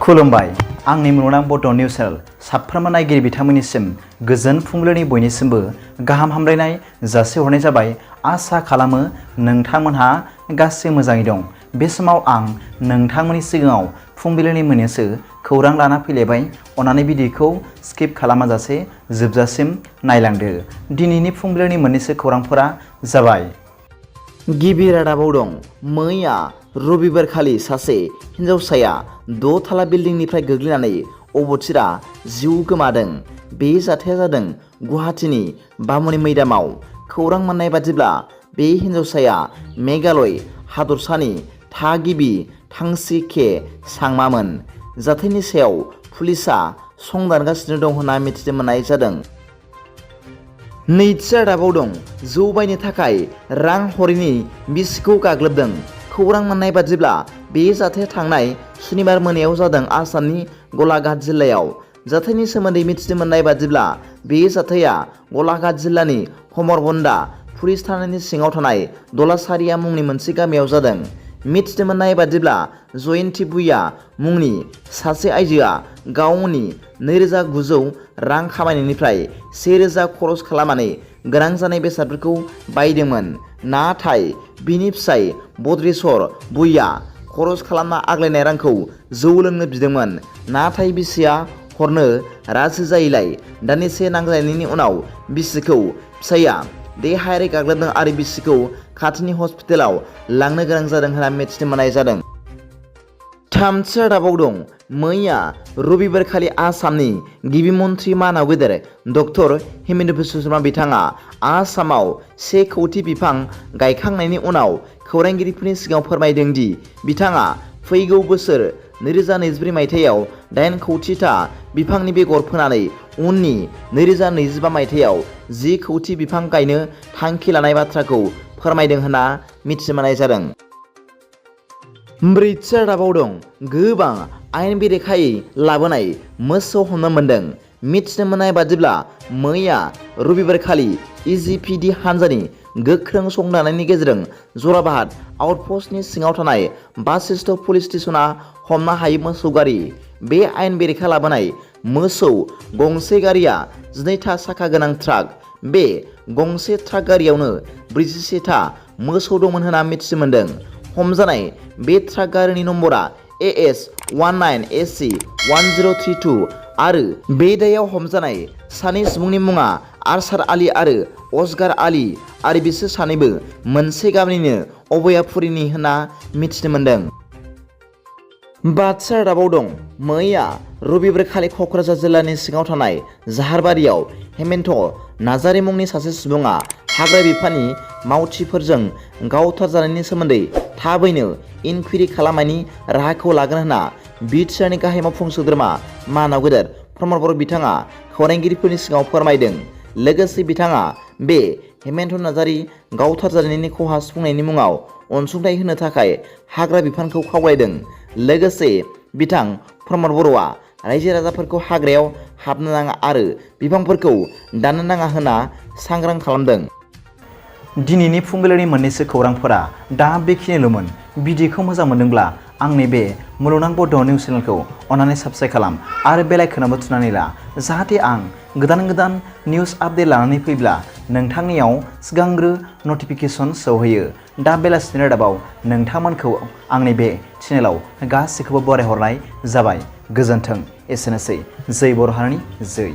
खुलुमबाय आंनि मुलुगनां बड' निउस चेनेल साफ्रोमबो नायगिरि बिथांमोननिसिम गोजोन फुंबिलिनि बयनिसिमबो गाहाम हामलायनाय जासिहरनाय जाबाय। आसा खालामो नोंथांमोनहा गासै मोजाङै दं। बे समाव आं नोंथांमोननि सिगाङाव फुंबिलिनि मोननैसो खौरां लाना फैलायबाय। अन्नानै भिडिअखौ स्किप खालामाजासे जोबजासिम नायलांदो। दिनैनि फुंबिलिनि मोननैसो खौरांफोरा जाबाय। गिबि रादाबाव दं, मैया रबिबारखालि सासे हिन्जावसाया 6 थाला बिल्डिंनिफ्राय गोग्लैनानै अबथिरा जिउ गोमादों। बे जाथाया जादों गुवाहाटीनि बामुनि मैदामाव। खौरां मोननाय बादिब्ला बे हिन्जावसाया मेघालय हादरसानि थागिबि थांसी के सांमामोन। जाथायनि सायाव पुलिसआ संदानगासिनो दं होनना मिथिनो मोननाय जादों। नैथि रादाबाव दं, जौ बायनो थाखाय रां हरैनि बिसिखौ गाग्लोबदों। खौरां मोननाय बादिब्ला बे जाथाया थांनाय सुनिबार मोनायाव जादों आसामनि गलाघाट जिल्लायाव। जाथायनि सोमोन्दै मिथिनो मोननाय बादिब्ला बे जाथाया गलाघाट जिल्लानि हमरबन्दा पुलिस थानानि सिङाव थानाय दलासारिया मुंनि मोनसे गामियाव जादों। मिथिनो मोननाय बादिब्ला जयन्ती भुइया मुंनि सासे आइजोआ गावनि 2900 रां खामायनायनिफ्राय 1000 खरस खालामनानै गोनां जानाय बेसादफोरखौ बायदोंमोन। नाथाय बिनि फिसाय बद्रेश्वर भुइया खरस खालामना आग्लायनाय रांखौ जौ लोंनो बिदोंमोन। नाथाय बिसिया हरनो राजि जायैलाय दान्दिसे नांज्लायनायनि उनाव बिसिखौ फिसाइया देहायारि गाग्लोबदों आरो बिसिखौ खाथिनि हस्पिटालाव लांनो गोनां जादों होनना मिथिनो मोननाय जादों। थामथि रादाबाव दं, मैया रबिबारखालि आसामनि गिबि मन्थ्रि मानाव गेदेर डक्टर हिमन्त बिश्व शर्मा बिथाङा आसामाव 1 कौटि बिफां गायखांनायनि उनाव खौरांगिरिफोरनि सिगाङाव फोरमायदों दि बिथाङा फैगौ बोसोर 2024 मायथाइयाव 8 कौटिथा बिफांनि बेगर फोनानै उननि 2025 मायथाइयाव 10 कौटि बिफां गायनो थांखि लानाय बाथ्राखौ फोरमायदों होनना मिथिनो मोननाय जादों। ब्रैथि रादाबाव दं, गोबां आयेन बेरेखायै लाबोनाय मोसौ हमनो मोनदों। मिथिनो मोननाय बादिब्ला मैया रबिबारखालि इजिपिडि हान्जानि गोख्रों संदाननायनि गेजेरजों जराबाद आउटपस्टनि सिङाव थानाय बासिस्थ पुलिस स्टेशना हमनो हायै मोसौ गारि। बे आयेन बेरेखा लाबोनाय मोसौ गंसे गारिया 12था साखा गोनां ट्राक। बे गंसे ट्राक गारियावनो 47था मोसौ दंमोन होनना मिथिनो मोन्दों। हमजानाय बे ट्राक गारिनि नम्बरा AS19AC1032 आरो बे दायाव हमजानाय सानै सुबुंनि मुङा आरसार आली आरो असगार आली आरो बिसोर सानैबो मोनसे गामिनिनो अभयापुरीनि होनना मिथिनो मोन्दों। बाथि रादाबाव दं, मैया रबिबारखालि क'क्राझार जिल्लानि सिङाव थानाय जाहारबारियाव हेमन्त नार्जारी मुंनि सासे सुबुङा हाग्रा बिफाननि मावथिफोरजों गावथारजानायनि सोमोन्दै थाबैनो इनकुवेरि खालामनायनि राहाखौ लागोन होनना बिटिआरनि गाहाय मावफुं सोद्रोमा मानाव गेदेर प्रमद बर' बिथाङा खौरांगिरिफोरनि सिगाङाव फोरमायदों। लोगोसे बिथाङा बे हेमन्त नार्जारी गावथारजानायनि खहा सुफुंनायनि मुङाव अनसुंथाइ होनो थाखाय हाग्रा बिफानखौ खावलायदों। लोगोसे बिथां प्रमद बर'आ रायजो राजाफोरखौ हाग्रायाव हाबनो नाङा आरो बिफांफोरखौ दाननो नाङा होनना सांग्रां खालामदों। दिनैनि फुंबिलिनि मोननैसो खौरांफोरा दा बेखिनिल'मोन। भिडिअखौ मोजां मोनदोंब्ला आंनि बे मुलुगनां बड' निउस चेनेलखौ अन्नानै साबस्क्राइब खालाम आरो बेल आइकनआवबो थुनानै ला, जाहाथे आं गोदान निउस आपडेट लानानै फैब्ला नोंथांनियाव सिगांग्रो नटिफिकेसन सौहैयो। दा बेलासिनि रादाबाव नोंथांमोनखौ आंनि बे चेनेलाव गासैखौबो बरायहरनाय जाबाय। गोजोन्थों। एसेनोसै। जै बर' हारिनि जै।